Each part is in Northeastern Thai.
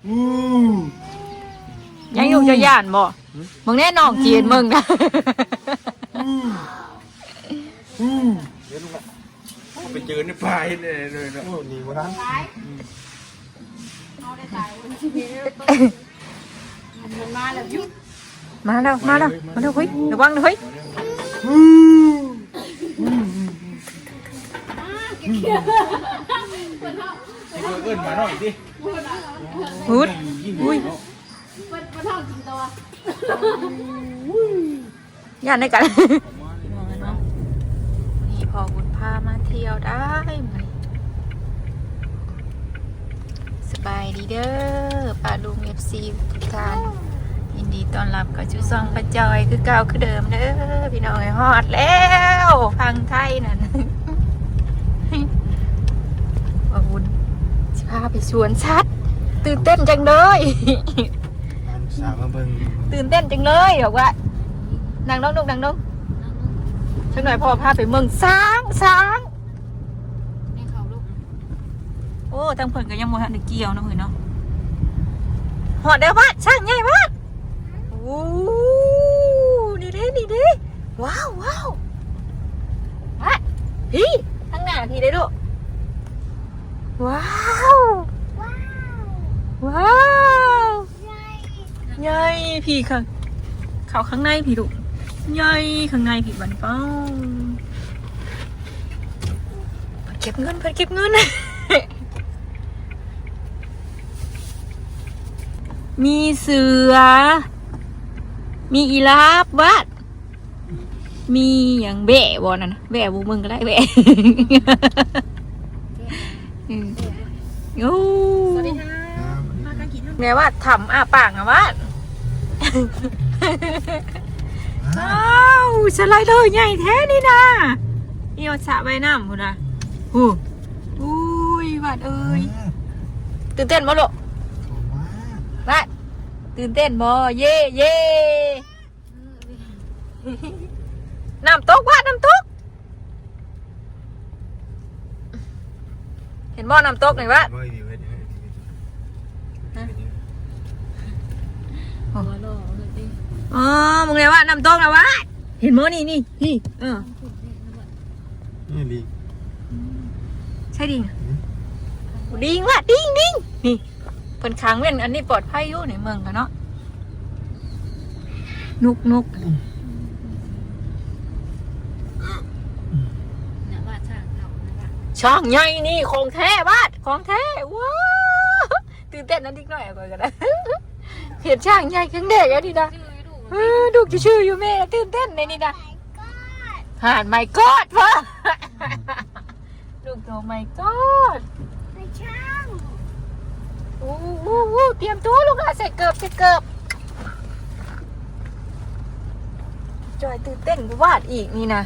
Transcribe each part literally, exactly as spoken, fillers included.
ยังอยู่จะย่านบ่ มึงแน่น้องจีนมึงนะ ไปเจอในป่าเห็นเลยเลยเนาะ โอ้หนีบ่ทัน มันมาแล้วหยุด มาแล้ว มาแล้ว มาแล้ว เฮ้ย ระวังนะเฮ้ย เอิ้นมาหน่อยสิ พุดอุ้ย ย่านในกัน นี่พอบุญพามาเที่ยวได้ไหม สบายดีเด้อป้าลุงเอฟซีทุกท่าน ยินดีต้อนรับเข้าสู่ช่องป้าจอยคือเก่าคือเดิมเด้อพี่น้องเอ้ยฮอดแล้วพังไทยนั่น ว่าบุญสิพาไปสวนสัตว์ ตื่นเต้นจังเลย อันสาวมาเบิ่ง ตื่นเต้นจังเลยบอกว่านั่งลงลูกนั่งลงสักหน่อยพ่อพาไปเมืองช้างช้าง นี่เขาลูก โอ้ทางเพิ่นก็ยังบ่ทันได้เกี่ยวเนาะเฮ้ยเนาะฮอดแล้ววัดช้างใหญ่วัดโอ้นี่เด้นี่เด้ว้าวว้าววัดพี่ทางหน้าพี่ได้อลูกว้าวว้าวใหญ่พี่ข้างเขาข้างในพี่ลูกใหญ่ข้างในพี่บัดนี้เป้าเพิ่นเก็บเงินเพิ่นเก็บเงิน มีเสือ มีอีราฟวัด มีหยังแบะบ่นั่นน่ะแบะบ่เบิ่งก็ได้แบะอืมโอ้ สวัสดีค่ะมากันกิน แม่ว่าทำอ้าปากอะวัดอ้าวสไลเดอร์ใหญ่แท้นี่นะนี่เอาสระว่ายน้ำพุ้นนะโอ้อุ้ยวัดเอ้ย ตื่นเต้นบ่ลูก ผมว่า วัดตื่นเต้นบ่เย่เย่น้ำตกวัดน้ำตก เห็นบ่น้ำตกนี่วัด บ่อยู่เฮ็ดยังไง หัวหล่อเลยดิ อ๋อมึงเลยว่าน้ำตกนะวัดเห็นบ่นี่นี่นี่เออ นี่ดี ใช่ดิงอะดิงว่ะดิงดิงนี่เพิ่นค้างเว้นอันนี้ปลอดภัยอยู่ในเมืองกันเนาะนกนก เนี่ยว่าช่างเขานะคะ ช้างใหญ่นี่ของแท้บาดของแท้ว้าวตื่นเต้นนะเด็กน้อยก่อนก็ได้เห็นช้างใหญ่ครั้งแรกอันนี้นะ ชื่อลูก เออดูกจะชื่ออยู่แม่ตื่นเต้นในนี่นะ ผ่านไม่กอดวะลูกโตไม่กอด ไปช่าง อู้อู้อู้เตรียมตัวลูกนะใส่เกิบใส่เกิบจอยตื่นเต้นกว่าวาดอีกนี่นะ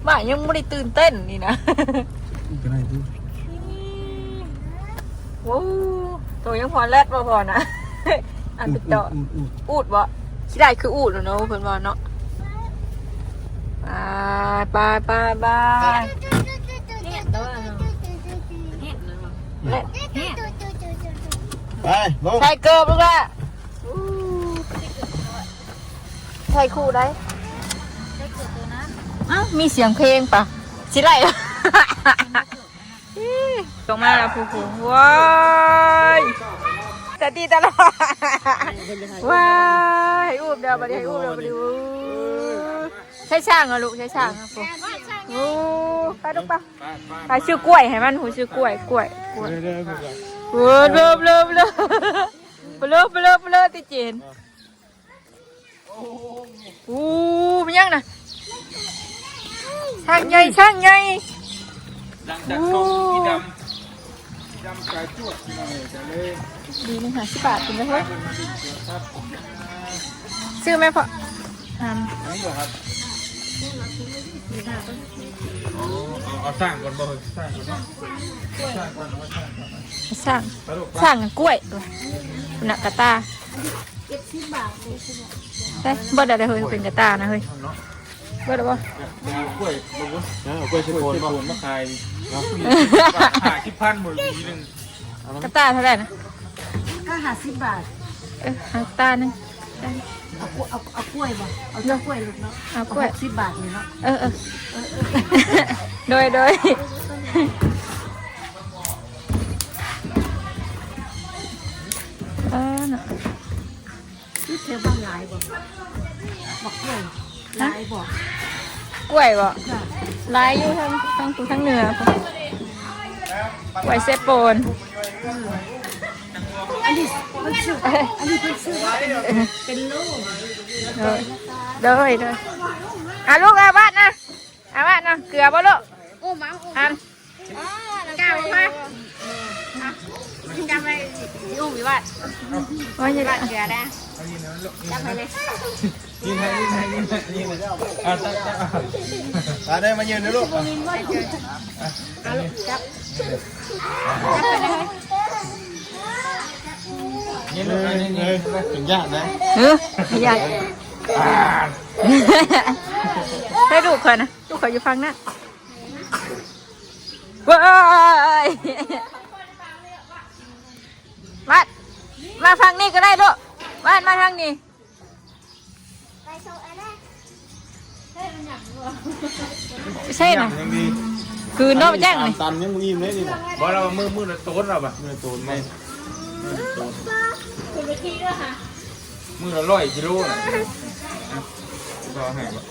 วาดยังไม่ได้ตื่นเต้นนี่นะ ก็ได้ดู โอ้ตัวยังพอแรดบ่พอนะอันติดต่อ ด อูดบ่ขี้ได้คืออูดแล้วเนาะเพิ่นว่าเนาะไปไปไปไป เนี่ยตัวเราเนี่ยนะ และ เนี่ย ไปลง ใส่เกิบลูกละอู้ใส่คู่ได้ ได้เกิดตัวนั้น อ้าวมีเสียงเพลงปะสิไล่ ลงมาแล้วผู้ผู้ว้ายสติตลอดว้ายให้อูบเดียวบัดนี้ให้อูบเดียวบัดนี้อู้ใช้ช่างเหรอลูกใช้ช่างเหรอผู้อู้ไปลูกไปไปซื้อกล้วยให้มันผู้ซื้อกล้วยกล้วยกล้วยเริ่มเริ่มเริ่มเริ่มเริ่มเริ่มเริ่มติเจน อู้มันยังนะช่างใหญ่ช่างใหญ่ หลังจากเข้าสีดำสีดำสายจวดหน่อยจะเลย ดีหนึ่งหาสิบบาทถึงไหมเฮ้ย เป็นมาดินเสือครับ ซื้อไหมพ่ออ่า อันนี้เหรอครับเอาเอาเอาสร้างก่อนบ่เฮ้ยสร้างก่อนเนาะสร้างก่อนเอาสร้างก่อน สร้าง ไปลูก สร้างกล้วยหนักกระตาเฮ้ยบ่ได้เลยเฮ้ยเป็นกระตานะเฮ้ยบ่ได้บ่ เดี๋ยวกล้วยมาบุ้น นะเอากล้วยเชโคน กล้วย ป่ะ โคนมาขายขายสิบพันหมดปีหนึ่ง กระตาเท่าไหร่นะ ห้าสิบบาท เออ เอาตาหนึ่ง เอากล้วย เอา เอากล้วยบ่ เอาเจ้ากล้วยลูกเนาะ เอากล้วย หกสิบบาทนี่เนาะ เออ เออ เออ เออ โดย โดย เออเนาะ คือแถวบ้านหลายบ่ บักกล้วย หลายบ่ กล้วยบ่ จ้ะ หลายอยู่ทั้ง ทั้ง ทั้งเหนือ กล้วยเซโปน อันนี้เพิ่นซื้อ อันนี้เพิ่นซื้อมาเป็น เป็นโล โดย โดย โดย อ่ะลูก เอาบ้านนะ เอาบ้านนะ เกลือบ่ลูก โอ้มาโอ้ อัน ก้าวมา อ่ะ จับไป อุ้มวิวัฒน์ โอ้ย วิวัฒน์เกลือนะ จับไปเลย ยินให้ ยินให้ ยินให้ ยินให้ อ่ะ จับ จับ อ่ะ ได้มายืนนะลูก อ่ะ เอาลูก จับ จับไปเลย ยินลูก อ่ะ ยิน ยิน เป็นญาตินะ เออ ใหญ่ ให้ลูกคอยนะ ลูกคอยอยู่ฝั่งนั้น เว้ย วัด มาฝั่งนี้ก็ได้ลูก วัด มาทางนี้ ใช่นะ ยังดี คืนนอกแจ้งเลย ตามตันยังบ่อิ่มเลยนี่นะ บ่ เรามือ มือละโตนเราปะ มือละโตนไหม มือละร้อยกิโลนะ ก็ให้ปะ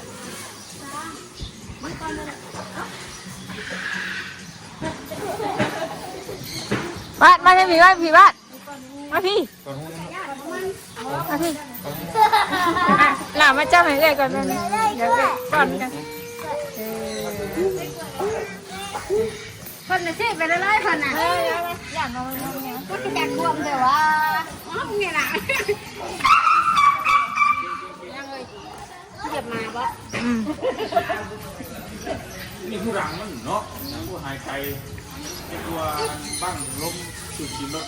บาดมาพี่ บาด พี่ บาด มาพี่ มาพี่ หลานมาจับให้เอื้อยก่อนแป๊บนึง เดี๋ยวเอื้อยก่อนกัน เออ คนน่ะสิไปเรื่อยๆ คนน่ะ เออ อยากเอามาเนี่ย ก็จะแกะรวมแต่ว่า อ้าว เนี่ยล่ะ ยังเลย เหยียบมาบ่ อืม นี่ผู้หลังมันเนาะ ยังผู้หายใจ ไอ้ตัวบั้งล้มสุดกินรถ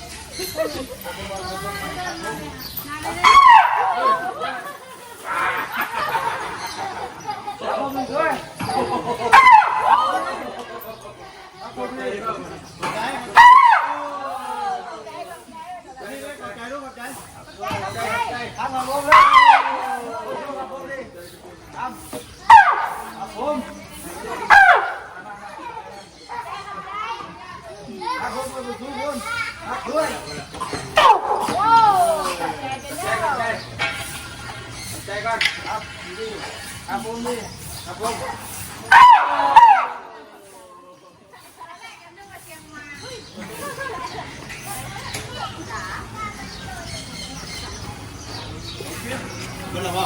ใจก่อนครับ ครับผมนี่ ครับผม เบิดแล้วบ่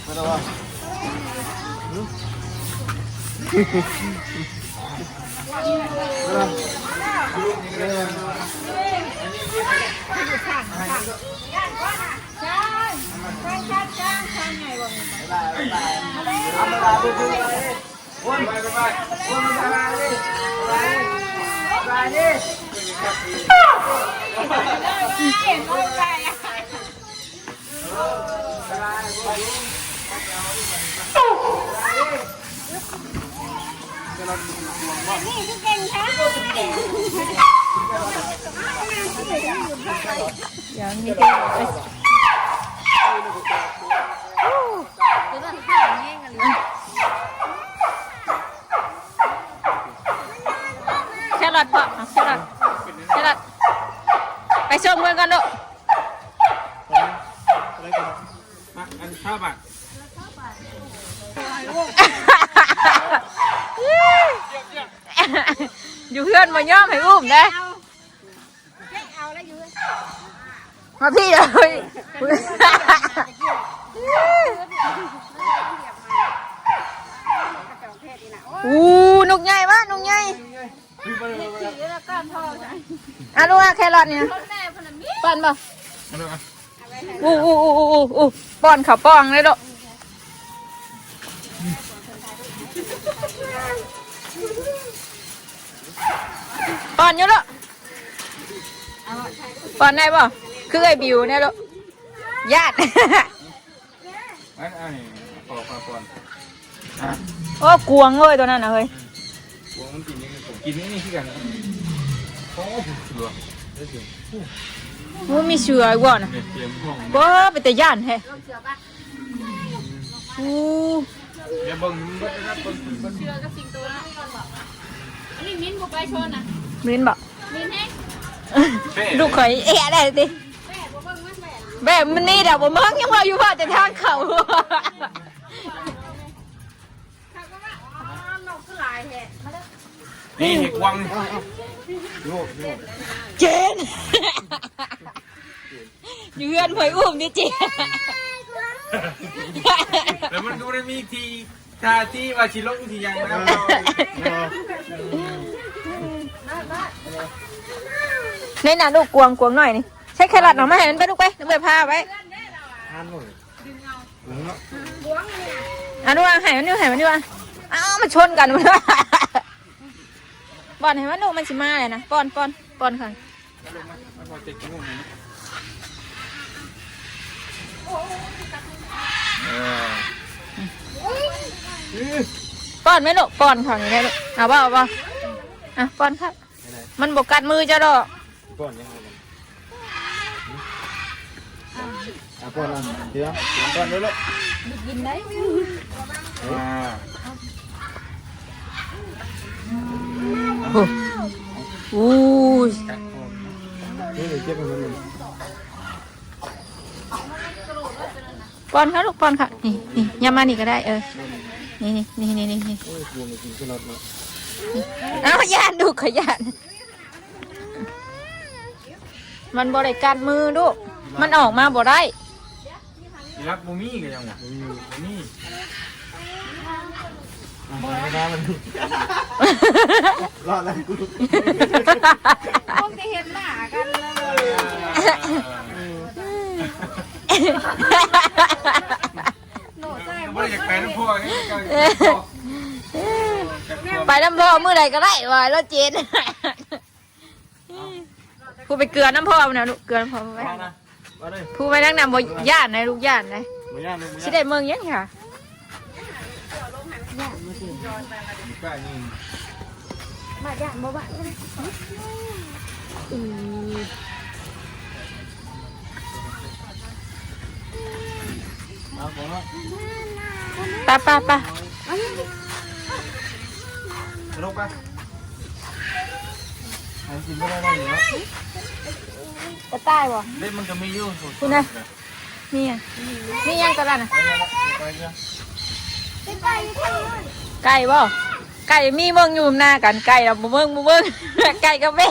เบิดแล้วบ่ หึ เบิดแล้ว เดี๋ยวมีเด็กไป แครอทพอ เอาแครอท แครอท ไปส่งเพิ่นก่อนลูก อะไรกัน มา อันซาวบาท อยู่เฮือนบ่ยอมให้อุ้มเด้ เอาแล้วอยู่ มาพี่เลย อู้ นกใหญ่วะ นกใหญ่ อ่ะ ลูกอ่ะ แครอทเนี่ย ป้อนบ่ อู้อู้อู้อู้อู้ ป้อนเขาป้องเลยลูก ป้อนอยู่ลูก ป้อนได้บ่ คือไอ้บิวเนี่ยลูก ญาติ อัน อันนี้ขอความก่อน โอ้ กวงเว้ยตัวนั้นนะเฮ้ย กวงมันกินนี่ ผมกินนี่ นี่คือกันนะ โอ้ ผมเสือได้เสือ โอ้ มีเสืออีกบ่น่ะ เนี่ยเตรียมห้อง บ่ เป็นตาย่านแท้ อู้ เดี๋ยวเบิ่งมันเบิดนะครับ เบิ่ง เบิ่ง เสือกับสิงโตเนาะ อันนี้มินบ่ไปชนน่ะ มินบ่ มินแฮง ลูกข่อยเอะได้ติ แบบมันนี่ดอกบ่เมิงยังว่าอยู่ว่าแต่ทางเขา นี่เห็ดวัง เจน อยู่เฮือนหอยอุ้มนี่เจน แล้วมันก็ไม่ได้มีทีท่าที่ว่าสิลงสิหยังนะ ในนั้นลูกกวางกวางหน่อยนี่ ใช้แครอทออกมาให้มันไปลูกไป น้องเบยพาไว้ ทานหมด อันนู้นให้มันอยู่ ให้มันอยู่อ่ะ อ้าว มันชนกัน บ่อนให้มันลูก มันสิมาเลยนะ ป้อน ป้อน ป้อนค่ะ ป้อนไหมลูก ป้อนค่ะ นี่ได้ลูก เอาบ่ เอาบ่ อ่ะ ป้อนครับ มันบ่กัดมือเจ้าดอก ป้อนยังไงกัน อ่ะ ป้อนอันเดียว ป้อนเด้อลูก กินได้ อ่า โอ้ อู้ย นี่เก็บให้มันเลย ป้อนเขาลูก ป้อนเขา นี่ นี่ ย่ามานี่ก็ได้ เออ นี่ นี่ นี่ นี่ นี่ นี่ โอ้ย กลัวมันกินแครอทเนาะ เอาย่านลูก ขอย้าน มันบ่ได้กัดมือลูก มันออกมาบ่ได้ รับบ่มีก็ยังว่า อืม บ่มี อ่ะ มันก็ได้มัน รอดแล้วกู คงจะเห็นหน้ากันแล้ว หนูใส่ บ่ได้อยากไปนำพ่อนี่ ไปนำพ่อมื้อใดก็ได้ ว่าแล้วเจน ผู้ไปเกลือนำพ่อนะลูก เกลือนำพ่อไป มานะ มาเลย ผู้ไปนั่งนำบ่ย่านนะลูก ย่านนะ บ่ย่านลูก บ่ย่าน สิได้เมืองยังค่ะ อยู่ใกล้นี่ มาย่านบ่บ้าน อืม เอาของเนาะ ไปไปไป สนุกปะ อันกินบ่ได้ได้อยู่เนาะ กระต่ายบ่ เล่นมันก็มีอยู่ คุณนะ นี่อ่ะ นี่ยังตลาดน่ะ ไปเถอะ ไก่บ่ ไก่มีเบิ่งอยู่หน้ากัน ไก่เราบ่เบิ่ง บ่เบิ่ง ไก่กับแม่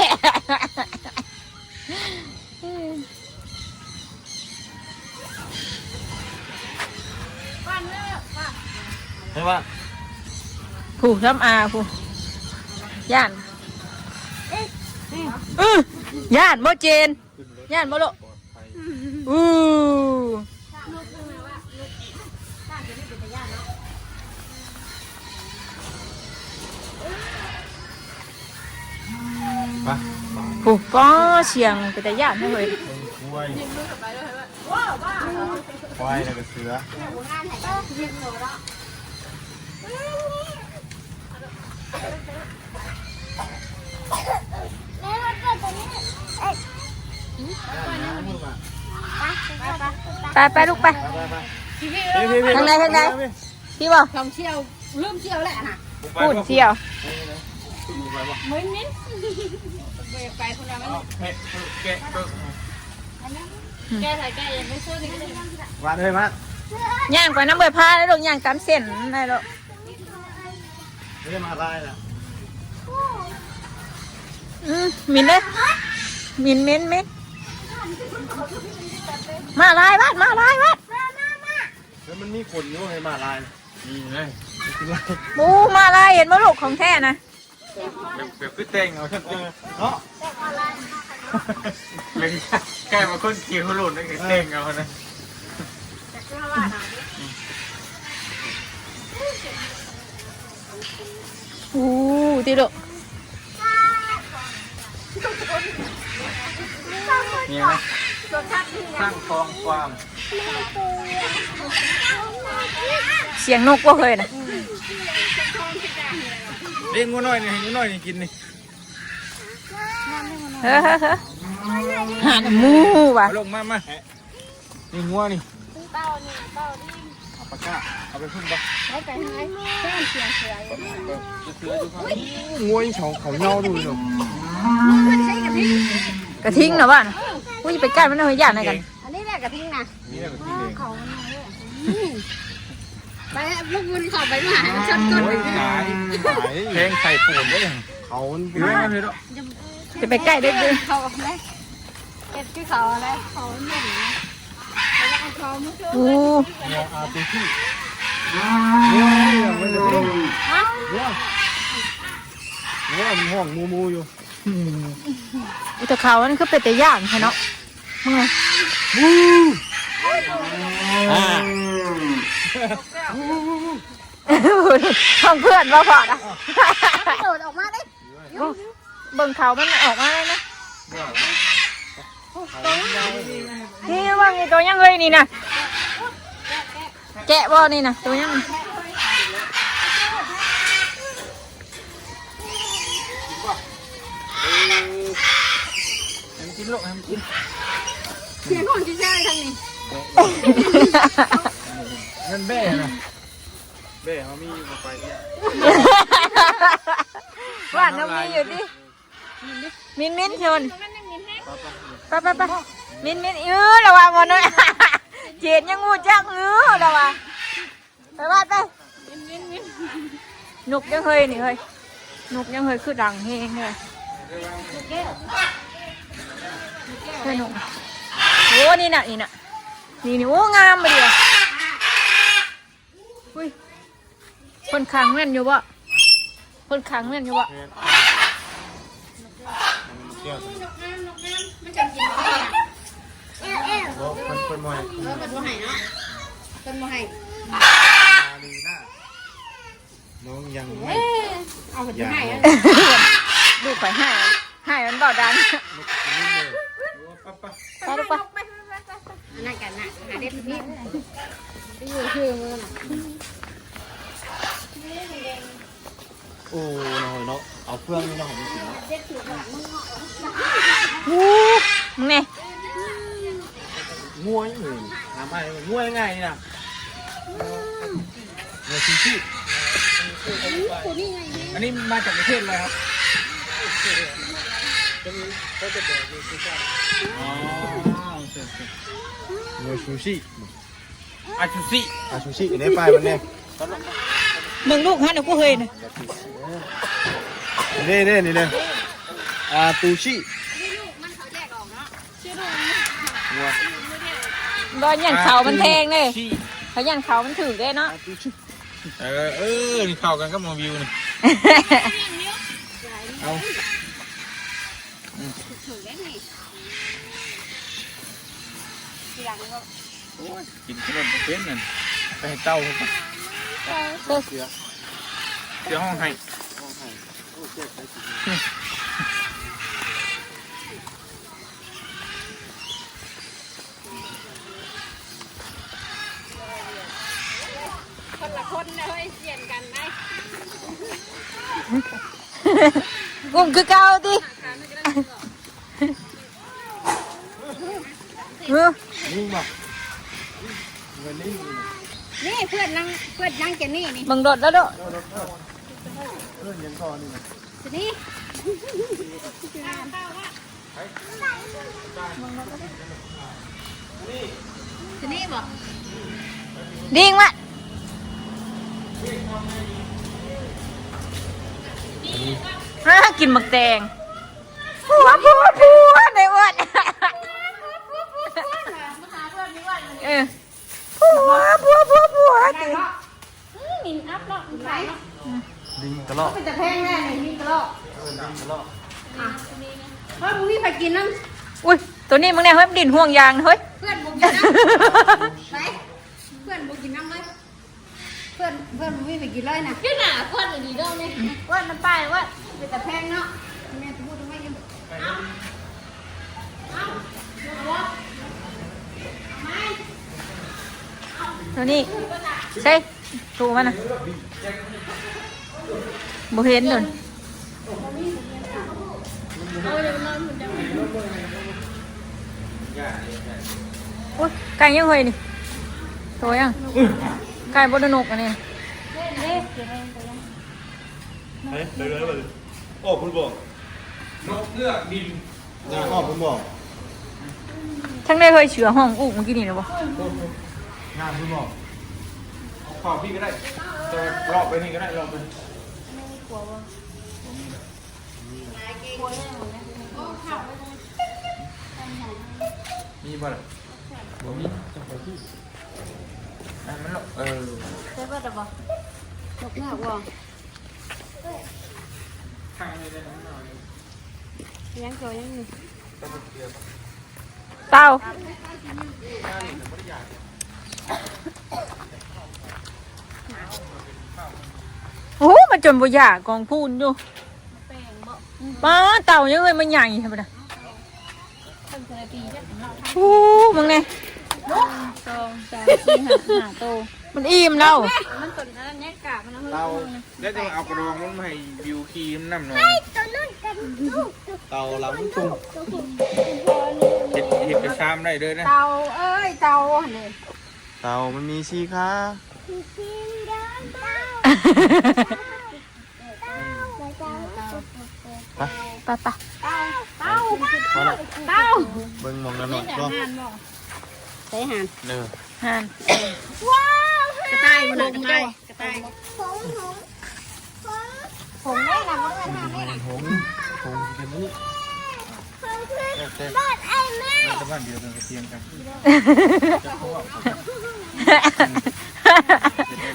ใช่ปะ ผู้ทำอาผู้ ย่าน อื้อย่านบ่เจน ย่านบ่ลูก อู้ ไป ผู้ ป้อ เสียงเป็นตาย่านแท้เฮ้ย เบิ่งควาย ควายแล้วก็เสือ ไปไปลูกไป ไปไปไป พี่พี่พี่ ทางใดทางใด พี่บอก ลองเที่ยว เริ่มเที่ยวแล้วนะ พูดเที่ยว เหมือนมิน ไปคนละมัน เฮ้ยแกะเบิ่ง แกะใส่แกะยังไม่สู้สิ วาดเลยมา ย่างไปน้ำเบยพาแล้วลูก ย่างตามเส้นได้ลูก ไม่ได้มาลายนะ อืมมินเด้อ มินมินมิน มาลายวัด มาลายวัด แล้วมันมีขนอยู่ให้มาลายนะ นี่เลย กินลาย หมูมาลาย เห็นบ่ลูก ของแท้นะ แบบแบบคือแต่งเอา เออ เนาะ เล่นแก้มาคนคิวหลุดนั่นคือแต่งเอานะ อู้ ติโดะ เนี่ยนะ สร้างทองความ เสียงนกบ่เคยนะ เลี้ยงงูน้อยนี่ ให้งูน้อยนี่กินนี่ เฮ้อเฮ้อเฮ้อ หาหมูว่ะ เอาลงมา มา นี่งัวนี่ เต้านี่เต้านี่ เอาปากกา เอาไปพุ่นบ่ ไปไปทางไหน เต้าเสียเสียอยู่ เออ เสืออยู่ข้าง งัวอีเขา เขาเหย้าดูเนาะ มันใช้กระทิง กระทิงเหรอวะ อุ้ย ไปใกล้มันเลย ย่านไหนกัน อันนี้แหละกระทิงนะ นี่แหละกระทิงเอง เขามันเนี่ย อืม ไปลูกบุญเขาไปมาหาชนก้น โอ้ย ตาย ตาย แทงไข่ปูนได้ยัง เขามัน เดี๋ยวนะ เดี๋ยวนะ จะไปใกล้ได้เลย เขาเลย เก็บที่เขาอะไร เขาหนึ่งนะ แล้วเอาเขามาช่วย โอ้ เนี่ย อาตูที่ เนี่ย มันจะเป็น ฮะ เนี่ย เนี่ย มันห้องมูมูอยู่ อืม อุย แต่เขานั่นคือเป็นแต่ย่านแท้เนาะ มึงไง อ่า ของเพื่อนว่าพอนะ โดดออกมาเลย เบิ่งเขามันออกมาเลยนะ นี่ว่ามีตัวยังเลยนี่นะ แกะบ่นี่นะ ตัวยัง ให้มันกินลูก ให้มันกิน เสียงของเจ้าทางนี้ นั่นแบ้นะ แบ้เขามีอยู่ไปเนี่ย ว่าน้องมีอยู่ดิ มินมินชน ไปไปไป มินมิน เออ ระวังมันนะ เจนยังงูจัก เออ ระวัง ไปวาดไป นกยังเฮยนี่เฮ้ย นกยังเฮย คือดังเฮงเลย เฮ้ยนก โอ้ นี่น่ะ นี่น่ะ นี่นี่ โอ้ งามไปเลย อุ้ย คนขังแม่นอยู่บ่ คนขังแม่นอยู่บ่ แม่น เกี่ยว มันจะกินบ่ได้นะ โอ้ เพิ่น เพิ่นบ่ให้ เออ เพิ่นบ่ให้เนาะ เพิ่นบ่ให้ มาลีน่า น้องยังไม่ เอ้ย เอาเพิ่นบ่ให้ ยัง ลูกข่อยให้ ให้มันเบาดัน ลูกกินนี่เลย ไปลูกไป อันนั้นกันนะ หาเด็ดนี่ อยู่ชื่อมือน่ะ โอ้ น้อยเนาะ เอาเครื่องนี่เนาะ ของกินเนาะ อู้ มึงนี่ งัวยังไง ถามอะไร งัวยังไงนี่นะ งัวซูชิ อันนี้มาจากประเทศอะไรครับ จะมี ก็จะบอกอยู่ที่บ้าน อ๋อ โอเค โอเค งัวซูชิ อาซูชิ อาซูชิ อยู่ในป้ายมันเนี่ย เบิ่งลูกหันน่ะ กูเฮยน่ะ นี่ นี่ นี่ นี่ อาซูชิ งัว บ่ย่านเขามันแพงเด้ อาซูชิ เขาย่านเขามันถูกเด้เนาะ อาซูชิ เออ เออ นี่เข้ากันกับหมอวิวนี่ เอา อืม ถูกได้นี่ ทีหลังก็ โอ้ย กินขนมบ่เป็นนั่น ไปให้เต้าเขาก่อน เออ เสือ เสือห้องไห้ คนละคนนะเฮ้ย เปลี่ยนกันได้ กุ้งคือเก่าติ เออ ลิงบ่ เหมือนลิงอยู่นี่ นี่เพื่อนนั่ง เพื่อนนั่งเจนนี่นี่ เบิ่งรถแล้วเด้อ เพื่อนยังก่อนนี่นะ เจนนี่ เจนนี่บอก ลิงวะ อ่า กินหมากแตง ผัว ผัว ผัว ได้อ้วน เออ ผัว ผัว ผัว ผัว ติ อืม มินอัพเนาะ มินขายเนาะ ลิงกระรอก เป็นแต่แพงแน่นี่ มินกระรอก เออ ลิงกระรอก อ่ะ เฮ้ย มึงมีใครกินนั่ง อุ้ย ตัวนี้มึงเนี่ย เฮ้ย มันดิ้นห่วงยางนะเฮ้ย เพื่อนบุกกินน้ำ ไป เพื่อนบุกกินน้ำเลย เพื่อน เพื่อนมึงมีใครกินเลยนะ ขึ้นหนาเพื่อนอยู่ดีเด้อเนี่ย อ้วนน้ำปลาอ้วน เป็นแต่แพงเนาะ แม่จะพูดทำไมอยู่ ตัวนี้ ใช่ ถูกมันนะ บ่เห็นโดน เอาเดี๋ยวนอนมันจะ โอ้ย ไก่ยังเฮยนี่ ตัวยัง ไก่บดนกอันนี้ เฮ้ย ไปเลยไปเลย ออกคุณบอก นกเงือกบิน ออกคุณบอก ทั้งได้เฮยเสือห้องอุ้มเมื่อกี้นี่นะบ่ งามคุณบอก ขอบพี่ก็ได้ จะรอบไปนี่ก็ได้ รอบไป มีบ่ล่ะ บ่มี จังไปที่ อันมันเนาะ เออ ใช่ป่ะแต่บ่ นกเงือกบ่ ข้างนี้ได้น้ำหน่อย ยังตัวยังอยู่ เต่า โอ้ มันจนบ่อยากกองพูนอยู่ ป้า เต่ายังเอ้ย มันใหญ่แท้บ่นะ โอ้ มึงเนี่ย สอง สาม สี่ ห้า ห้าโต มันอิ่มแล้ว มันต้นอันนั้นเนี่ยกะมันเอา เต่า เดี๋ยวจะเอากระดองมันมาให้บิวขี่น้ำหน่อย เต่าหลังตุ้ง เห็ด เห็ดไปชามได้เลยนะ เต่าเอ้ย เต่าเนี่ย เต่ามันมีสี่ขา ไป ไป ไป เต่า เต่า พอละ เต่า เบิ่งหม่องนั่นหน่อย เต่า บ่ ใส่ห่าน เออ ห่าน ว้าว กระต่ายมันน่ะ กระต่าย กระต่าย หงส์ หงส์ หงส์ หงส์ได้ล่ะ บ่ได้ห่านได้ล่ะ หงส์ หงส์เป็นอันนี้ หงส์คือ แต่ บ้านไอ้แม่ แต่บ้านเดียวกันก็เถียงกัน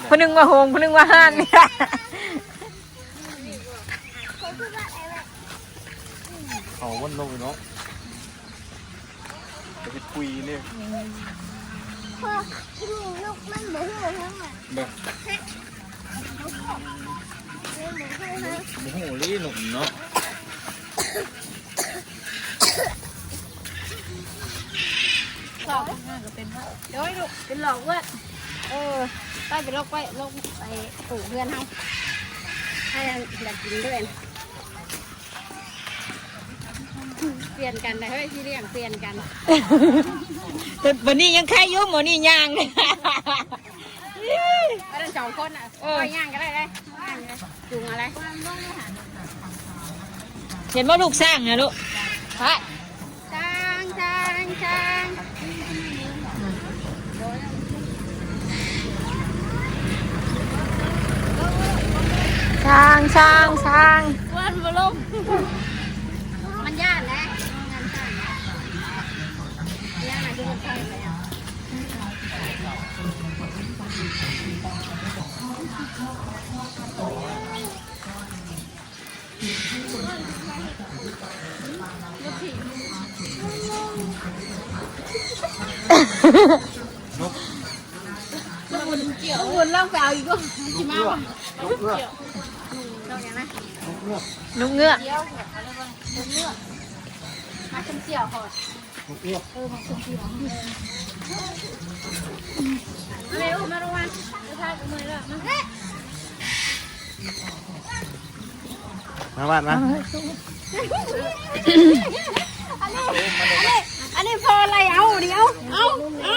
ผู้หนึ่งว่าหงส์ ผู้หนึ่งว่าห่าน เขาวันลงเนาะ จะไปคุยเนี่ย พ่อ นี่นกมันบ่ฮู้ทั้งหมด บ่ นกมันบ่ฮู้ทั้งหมด บ่ฮู้เลยนกเนาะ หลอกมันก็เป็นว่า เดี๋ยวให้ลูกเป็นหลอกเว้ย เออ ไป ไปลกไป ลกไปปลูกเพื่อนให้ ให้อยากกินด้วย เปลี่ยนกันนะเฮ้ย พี่เลี้ยงเปลี่ยนกัน แต่วันนี้ยังไข่อยู่ มื้อนี้ย่าง อันนั้นสองคนน่ะ เออ เอาย่างก็ได้เลย ย่างเลย จุงอะไร เห็นบ่ลูกช้างนะลูก ไป ช้าง ช้าง ช้าง ช้าง ช้าง ช้าง อ้วนบ่ลง มันย่านนะ ย่านนะ ที่มันใช่แล้ว นก ข้างบนล่องไปเอาอีกก็ นกเงือก นกเงือก นกเงือก นกเงือก เดี๋ยว นกเงือก มาเขียวๆก่อน นกเงือก เออ มาเขียวๆ มาเร็ว มาระวัง เดี๋ยวพาไปเมื่อยแล้ว มา มาบ้านมา อันนี้ อันนี้ อันนี้พออะไรเอา เดี๋ยว เอา เอา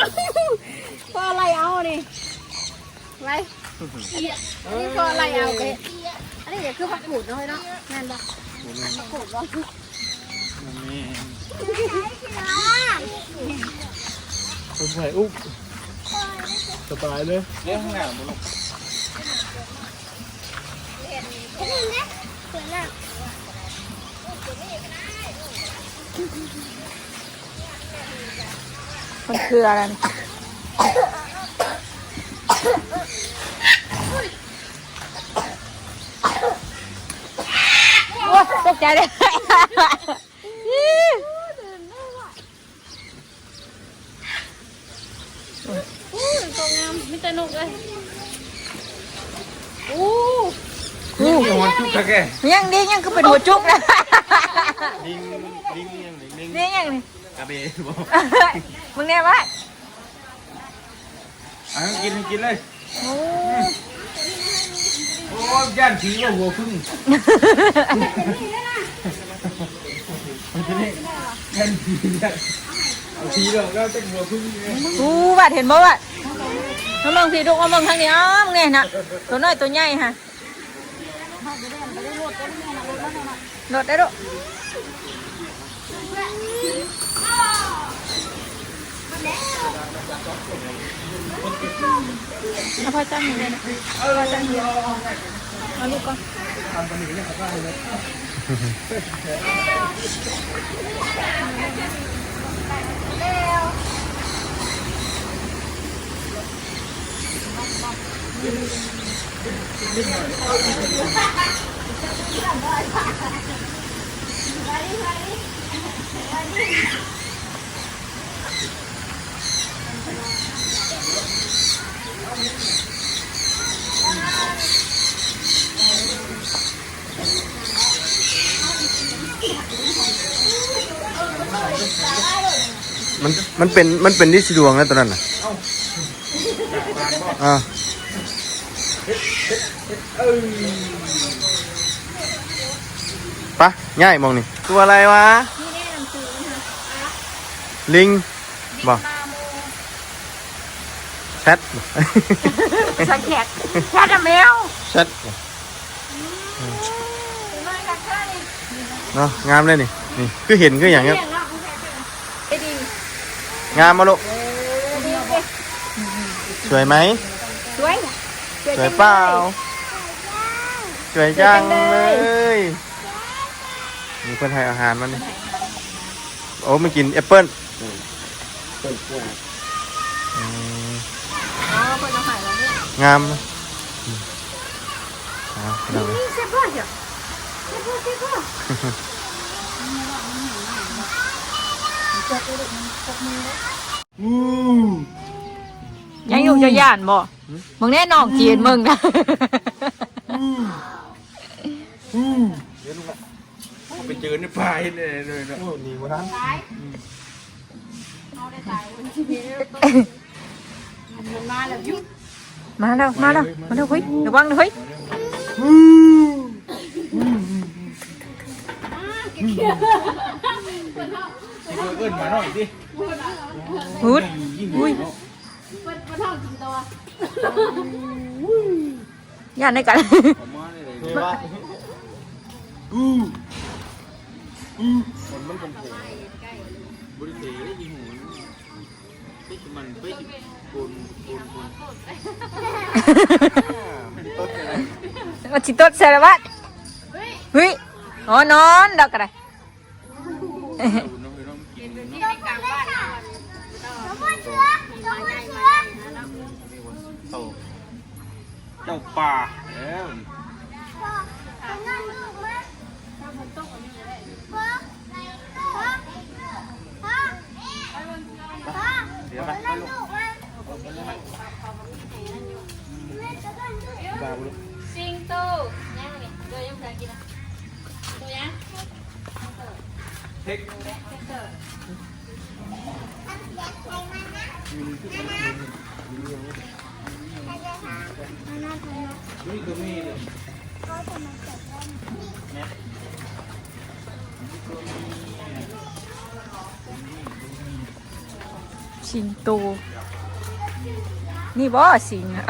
พออะไรเอา นี่ อะไร อันนี้พออะไรเอาไป อันนี้เดี๋ยวคือผักกูดเนาะเฮ้ยเนาะ แม่นบ่ ผักกูดบ่ คนไทยอุ๊บ สบายเลย เลี้ยงข้างหน้าบ่ลูก มันคืออะไรนี่ โอ๊ย ตกใจเลย อู้ย ตัวงาม มีแต่นกเลย อู้ อู้ ยังหัวจุกตะแก ยังดี ยังคือเป็นหัวจุกนะ ลิง ลิงยัง ลิง นี่ยังนี่ กระเบนบอก มึงแน่วะ อ่ะ กิน กินเลย โอ้ โอ้ ย่านผีว่าหัวพึ่ง มันจะนี่ ย่านผี ย่าน ผีดอกแล้วจักหัวพึ่งเนี่ย อู้ บาดเห็นบ่บาด มาเมืองพี่ลูก มาเมืองทางนี้ อ้อมไงนะ ตัวน้อยตัวใหญ่ฮะ โดดได้ลูก เอาพ่อจ้างหนึ่งเลยนะ พ่อจ้างหนึ่งเลย เอาลูกก่อน มัน มันเป็น มันเป็นที่สะดวกนะตัวนั้นน่ะ อ่า ปะ ง่ายมองนี่ ตัวอะไรวะ นี่แน่หนังสือนะคะ ลิง บ่ แชท สังแคท แชทอะแมว แชท เนาะ งามเลยนี่ นี่ คือเห็นคืออย่างครับ ไอ้ดี งามมาลูก สวยไหม สวย สวยเปล่า สวยจังเลย มีคนให้อาหารมันนี่ โอ้ มันกินแอปเปิ้ล อืม อ๋อ เพิ่นเอาให้แล้วเนี่ย งามนะ อืม เอา เอา นี่เสียพ่อเถอะ เสียพ่อ เสียพ่อ อืม ยังอยู่จะย่านบ่ หืม มึงแน่นอนจีนมึงนะ อืม อืม เดี๋ยวลูกอะ ไปเจอในป่าเห็นเลยเลยนะ โอ้ หนีบ่ทัน มันมาแล้วยุ มาแล้ว มาแล้ว มาแล้ว เฮ้ย ระวังนะเฮ้ย อืม อืม อืม อืม เอิ้นมาหน่อยสิ พุด อุ้ย ย่านในกัน ออกมาได้เลย เดี๋ยวว่า อืม อืม คนมันเป็นแผล บริเตได้ยินหู ไปสิมัน ไปสิโกน โกน โกน มันสิตดใส่ละวัด เฮ้ย อ๋อ นอนดอกกระได เจ้า เจ้าป่า เอ้ย เดี๋ยวไป สิงโต ยังนี่ โดยยังไงกินนะ ตัวยัง เทค สิงโต นี่บ่สิงอะ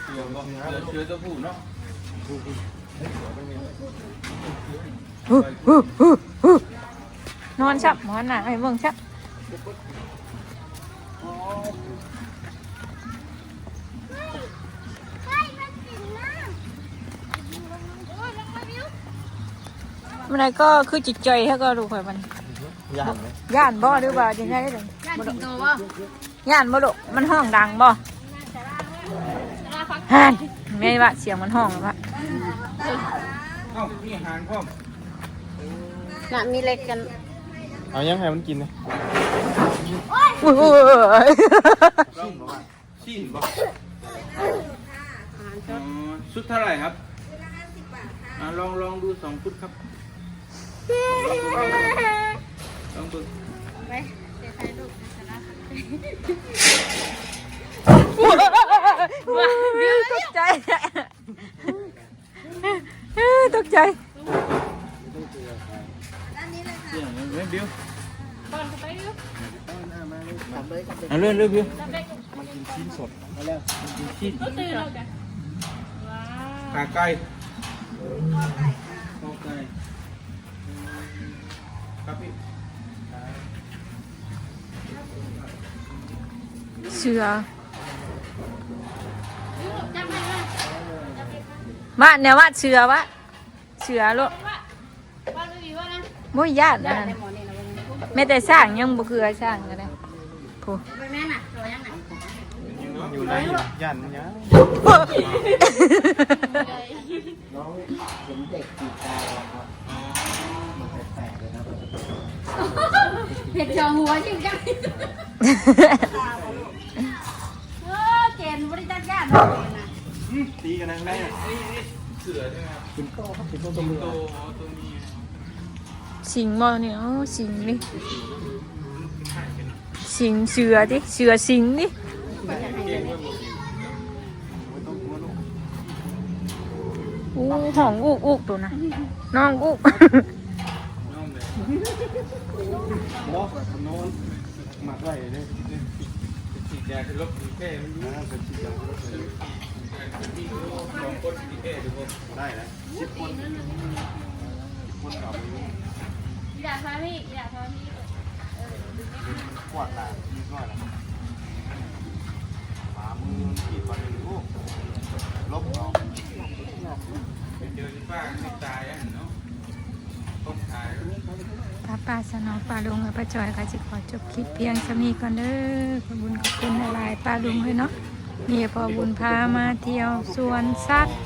เสือบ่ เสือ เสือตัวผู้เนาะ นอนซับหมอนน่ะ ให้เบิ่งซับ มันใดก็คือจิตใจแท้ก็ดูข่อยมัน ย่านไหม ย่านบ่หรือว่ายังไงเลย ย่านสิงโตบ่ ย่านบ่ลูก มันฮ้องดังบ่ ฮั่น แม่ว่าเสียงมันฮ้องแล้ววะ เอ้า มีอาหารพร้อม น่ะ มีเล็กกัน เอายังให้มันกินนะ อุ้ย ลองดูว่า ชิ้นบ่ อ๋อ ชุดเท่าไหร่ครับ อ่ะ ลอง ลองดูสองชุดครับ ลองดู ไป เดี๋ยวถ่ายรูปนะ ตกใจ ตกใจ เดี๋ยวนะ เดี๋ยว บิว เอาเรื่องเรื่องพี่ มันกินชิ้นสด มาแล้ว มันกินชิ้น ก็ตื่นแล้วกัน ว้าว ขาไก่ ข้อไก่ ครับพี่ เสือ จับไปเลย วาดเนี่ย วาดเสือวะ เสือโลด ว่าว่าดูดีว่านะ บ่ย่านอันนั้น แม้แต่ช้างยังบ่คือช้างก็ได้ โอ้ ไปแม่น่ะตัวยังไง อยู่ในย่านมันยัง น้องเห็นเด็กจีบตาเราครับ มันแปลกๆเลยครับ เห็ดจองหัวจริงจังเออเจนบริจาคญาติเนาะ ตีกันนะแม่ เสือใช่ไหมครับ สิงโตครับสิงโตตัวเมีย โตอ๋อตัวเมีย สิงบ่เนี่ย โอ้ สิงนี่ สิงเสือติ เสือสิงนี่ ไม่ต้องกลัวลูก อู้ ห้องอุกอุกตัวนะ น้องอุก น้องเลย หัวกับนอนหมักไว้เลย ฉีดยาคือลบแค่มัน นะเป็นที่ยังรถเลย สองคนแค่ดู ได้แล้วสิบคนสิบคนกับ อยากพาพี่อยากพาพี่ กวาดตานิดหน่อยนะขวามือมันขีดไปเลยลูกลบเอา ไปเจอที่ป้าไม่ตายอ่ะเนาะต้องตาย ป้าป้าสนองป้าลุงและป้าจอยก็จะขอจบคลิปเพียงเท่านี้ก่อนเด้อ ขอบคุณขอบคุณหลายๆป้าลุงเลยเนาะ นี่พ่อบุญพามาเที่ยวสวนสัตว์